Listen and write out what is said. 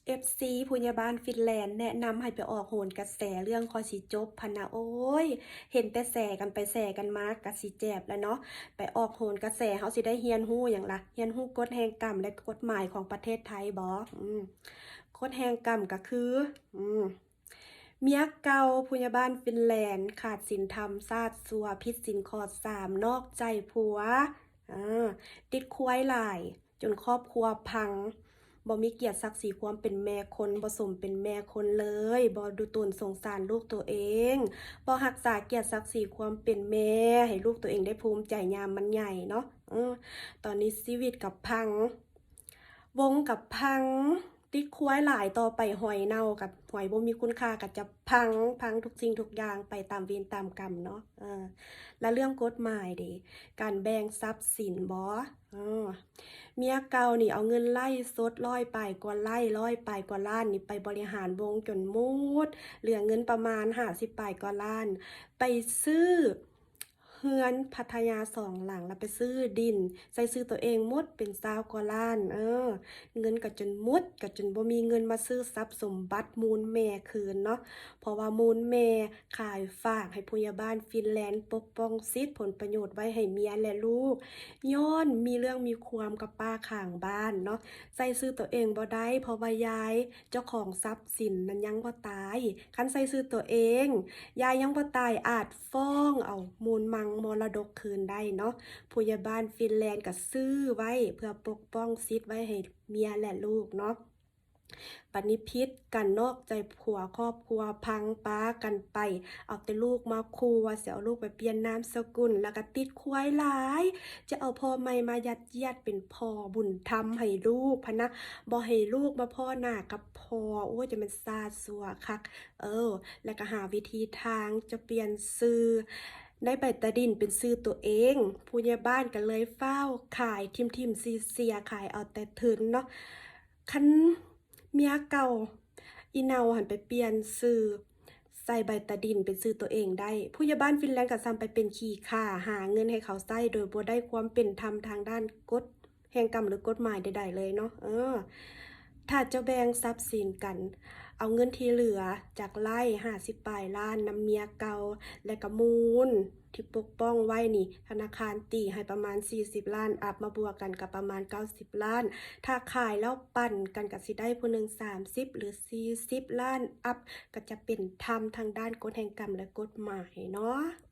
ເອັຟຊີ ຜູ້ໃຫຍ່ບ້ານຟິນແລນແນະນຳໃຫ້ໄປອອກໂຫນກະແສເລື່ອງຂ້ອຍຊິຈົບຫັ້ນນະ. ໂອ້ຍ ເຫັນແຕ່ແຊກັນໄປແຊກັນມາກະຊິແຈບແລ້ວເນາະ. ໄປອອກໂຫນກະແສ ເຮົາຊິໄດ້ຮຽນຮູ້ຫຍັງລະ? ຮຽນຮູ້ກົດແຫ່ງກຳ ແລະ ກົດໝາຍຂອງປະເທດໄທບໍ? ອືມ ກົດແຫ່ງກຳກະຄື ອືມ ເມຍເກົ່າຜູ້ໃຫຍ່ບ້ານຟິນແລນ ຂາດສິນທຳຊາດຊົ່ວ ຜິດສິນຂໍ້ສາມ ນອກໃຈຜົວ ເອີ ຕິດຄວາຍຫຼາຍ ຈົນຄອບຄົວພັງ, ບໍ່ມີກຽດສັກສີຄວາມເປັນແມ່ຄົນ, ບໍ່ສົມເປັນແມ່ຄົນເລີຍ, ບໍ່ດູຕົນສົງສານລູກໂຕເອງ, ບໍ່ຮັກສາກຽດສັກສີຄວາມເປັນແມ່ ໃຫ້ລູກໂຕເອງໄດ້ພູມໃຈຍາມມັນໃຫຍ່ເນາະ. ເອີ ຕອນນີ້ຊີວິດກໍພັງ ວົງກໍພັງ, ຕິດຄວາຍຫຼາຍ, ຕໍ່ໄປຫອຍເນົ່າກັບຫອຍບໍ່ມີຄຸນຄ່າກໍຈະພັງ, ພັງທຸກສິ່ງທຸກຢ່າງໄປຕາມເວນຕາມກຳເນາະ. ເອີ ແລະເລື່ອງກົດໝາຍເດ ການແບ່ງຊັບສິນບໍ? ເອີ ເມຍເກົ່ານີ້ເອົາເງິນໄລ່ສົດຮ້ອຍປາຍກວ່າລ້ານ, ຮ້ອຍປາຍກວ່າລ້ານນີ້ໄປບໍລິຫານວົງຈົນໝົດ, ເຫຼືອເງິນປະມານຫ້າສິບປາຍກວ່າລ້ານ ໄປຊື້ເຮືອນພັດທະຍາສອງຫຼັງ, ແລ້ວໄປຊື້ດິນໃສ່ຊື່ໂຕເອງໝົດເປັນຊາວກວ່າລ້ານ. ເອີ ເງິນກໍຈົນໝົດ, ກໍຈົນບໍ່ມີເງິນມາຊື້ຊັບສົມບັດມູນແມ່ຄືນເນາະ, ເພາະວ່າມູນແມ່ຂາຍຝາກໃຫ້ຜູ້ໃຫຍ່ບ້ານຟິນແລນປົກປ້ອງສິດຜົນປະໂຫຍດໄວ້ໃຫ້ເມຍ ແລະ ລູກ, ຍ້ອນມີເລື່ອງມີຄວາມກັບປ້າຂ້າງບ້ານເນາະ. ໃສ່ຊື່ໂຕເອງບໍ່ໄດ້ ເພາະວ່າຍາຍເຈົ້າຂອງຊັບສິນນັ້ນຍັງບໍ່ຕາຍ. ຄັນໃສ່ຊື່ໂຕເອງ ຍາຍຍັງບໍ່ຕາຍ ອາດຟ້ອງເອົາມູນມັງມໍລະດົກຄືນໄດ້ເນາະ. ຜູ້ໃຫຍ່ບ້ານຟິນແລນກໍຊື້ໄວ້ເພື່ອປົກປ້ອງສິດໄວ້ໃຫ້ເມຍ ແລະ ລູກເນາະ. ບັດນີ້ຜິດກັນນອກໃຈຜົວ ຄອບຄົວພັງປາກັນໄປ, ເອົາແຕ່ລູກມາຂູ່ວ່າຊິເອົາລູກໄປປ່ຽນນາມສະກຸນ, ແລ້ວກໍຕິດຄວາຍຫຼາຍ, ຈະເອົາພໍ່ໃໝ່ມາຍັດຢຽດເປັນພໍ່ບຸນທຳໃຫ້ລູກພະນະ, ບໍ່ໃຫ້ລູກມາພໍ້ໜ້າກັບພໍ່. ໂອ້ຍ ຈະແມ່ນຊາດຊົ່ວຄັກ. ເອີ ແລ້ວກໍຫາວິທີທາງຈະປ່ຽນຊື່ໃນໃບຕາດິນເປັນຊື່ໂຕເອງ. ຜູ້ໃຫຍ່ບ້ານກໍເລີຍຟ້າວຂາຍຖິ້ມໆເສຍໆ, ຂາຍເອົາແຕ່ທຶນເນາະ. ຄັນເມຍເກົ່າອີ່ເນົ່າຫັ້ນໄປປ່ຽນຊື່ໃສ່ໃບຕາດິນເປັນຊື່ໂຕເອງໄດ້, ຜູ້ໃຫຍ່ບ້ານຟິນແລນກໍສ່ຳໄປເປັນຂີ້ຂ້າ ຫາເງິນໃຫ້ເຂົາໃຊ້ໂດຍບໍ່ໄດ້ຄວາມເປັນທຳທາງດ້ານກົດແຫ່ງກຳ ຫຼື ກົດໝາຍໃດໆເລີຍເນາະ. ເອີ ຖ້າເຈົ້າແບ່ງຊັບສິນກັນ ເອົາເງິນທີ່ເຫຼືອຈາກໄລ່ຫ້າສິບປາຍລ້ານນຳເມຍເກົ່າ ແລະ ກະມູນ ທີ່ປົກປ້ອງໄວ້ນີ້ ທະນາຄານຕີໃຫ້ປະມານສີ່ສິບລ້ານອັບ, ມາບວກກັນກໍປະມານເກົ້າສິບລ້ານ. ຖ້າຂາຍແລ້ວປັນກັນກໍຊິໄດ້ຜູ້ໜຶ່ງສາມສິບ ຫຼື ສີ່ສິບລ້ານອັບ, ກໍຈະເປັນທຳທາງດ້ານກົດແຫ່ງກຳ ແລະ ກົດໝາຍເນາະ.